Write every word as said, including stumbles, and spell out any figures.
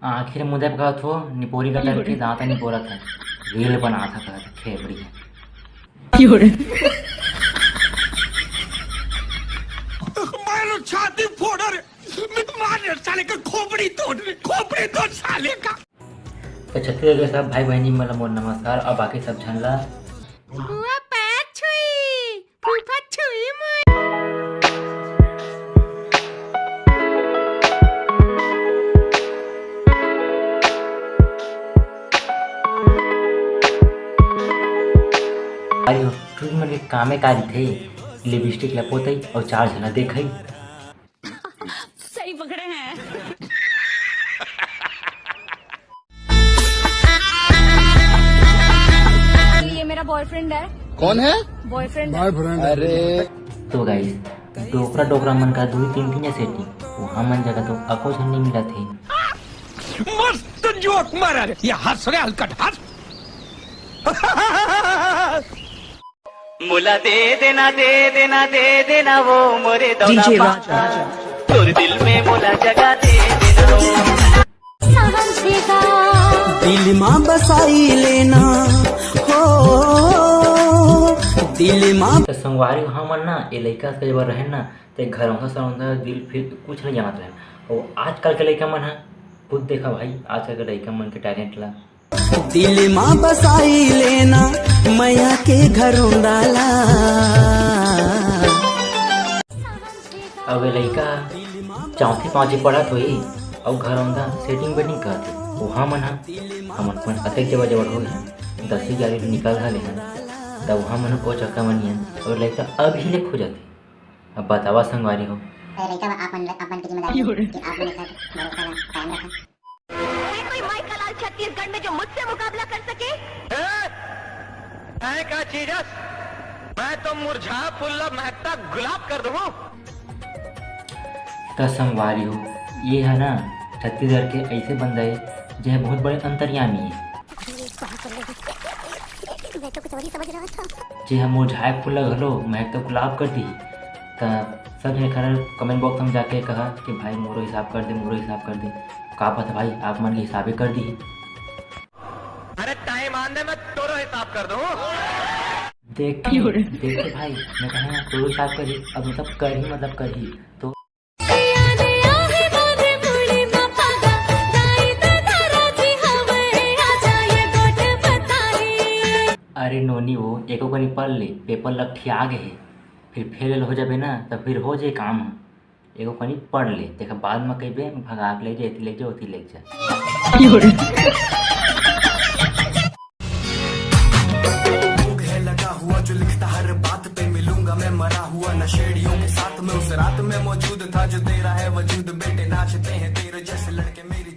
आखिर मुदे कहत हो, निपोरी का तरफ के दांत निपोरत है, रील बनात है, कहत खेबड़ी है। मैं छाती फोड़ रे, मैं मार रे साले का खोपड़ी तोड़ रे, खोपड़ी तोड़ साले का। तो छत्तीसगढ़ के सब भाई बहनी मन ला मोर नमस्कार, और बाकी सब झन ला बुआ पैर छुई, फूफा छुई मोर। अरे, टूरी मन के कामे का रहिथे, लिपस्टिक ल पोतई अउ चार झन ला देखई। सही पकड़े हैं। ये मेरा बॉयफ्रेंड है। कौन है? बॉयफ्रेंड है। बॉयफ्रेंड है। अरे। तो गाइस, डोकरा डोकरा मन का दुई तीन ठिन सेटिंग, वहाँ मन जगह तो अको झन नहीं मिलत हे। मस्त जोक मारा रे, ये हंस रे हलकट हंस। मोला दे देना, दे देना, दे देना वो मोरे दौला DJ पापा। राजा। तोर दिल में मोला जगह दे देना वो। दिल मा बसाई लेना हो, दिल मा। तो संगवारी हमन ना, ये लइका से जब रहे ना, ते घरौंधा सरौंधा दिल फिर कुछ नहीं जानत रहे। और आजकल के लइका मन ह खुद देखा भाई, आजकल के लइका मन के टैलेंट ला। दिल मा बसाई लेना मया के घरौंदा ला। अब ये लइका चौथी पांचवी पढ़त होही, अउ घरौंदा सेटिंग वेटिंग करत हे। ओहा मन ह, हमन मन अतेक जबर जबर हो गए, दसवीं ग्यारहवीं निकल घले हन, तब ओहा मन ओ चक्कर मन नियन, अउ लइका अभी ले खोजत हे। अब बतावा संगवारी हो। अरे लइका, आप मन, आप मन की जिम्मेदारी है कि आप मन एकर भरोसा ला कायम रखा। है कोई माई का लाल छत्तीसगढ़ में जो मुझसे मुकाबला कर सके? ए, ऐ का चीजस? मैं तो मुरझा फूल ला महकता गुलाब कर दूं। त संगवारी हो, ये है ना छत्तीसगढ़ के ऐसे बंदा है, जो है बहुत बड़े अंतर्यामी है। मैं तो कुछ और ही समझ रहा था। जे ह मुरझाए फूल ला घलो महकता गुलाब कर दी, त सब झन एकर comment box में जाके कहा कि भाई मोरो हिसाब कर दे, मोरो हिसाब कर दे। का पता भाई, आप मन के हिसाबे कर दी। अरे टाइम आन दे, मैं तोरो हिसाब कर दूं। देखे, देखे भाई, मैं कहा तोरो हिसाब कर ही, अब मतलब कर ही, मतलब कर ही। तो अरे नोनी वो, एको कनी पढ़ ले, पेपर लग ठिया गे हे, फिर फेल हो जाबे ना, त फिर हो जाए काम ह। एको कनी पढ़ ले, तेखर बाद म कहिबे, भगा के ले जा, एती ले जा, ओती ले जा। मुंह है लगा हुआ जो लिखता हर बात पे, मिलूंगा मैं मरा हुआ नशेड़ियों के साथ में, उस रात में मौजूद था जो तेरा है वजूद, बेटे नाचते हैं तेरे जैसे लड़के मेरी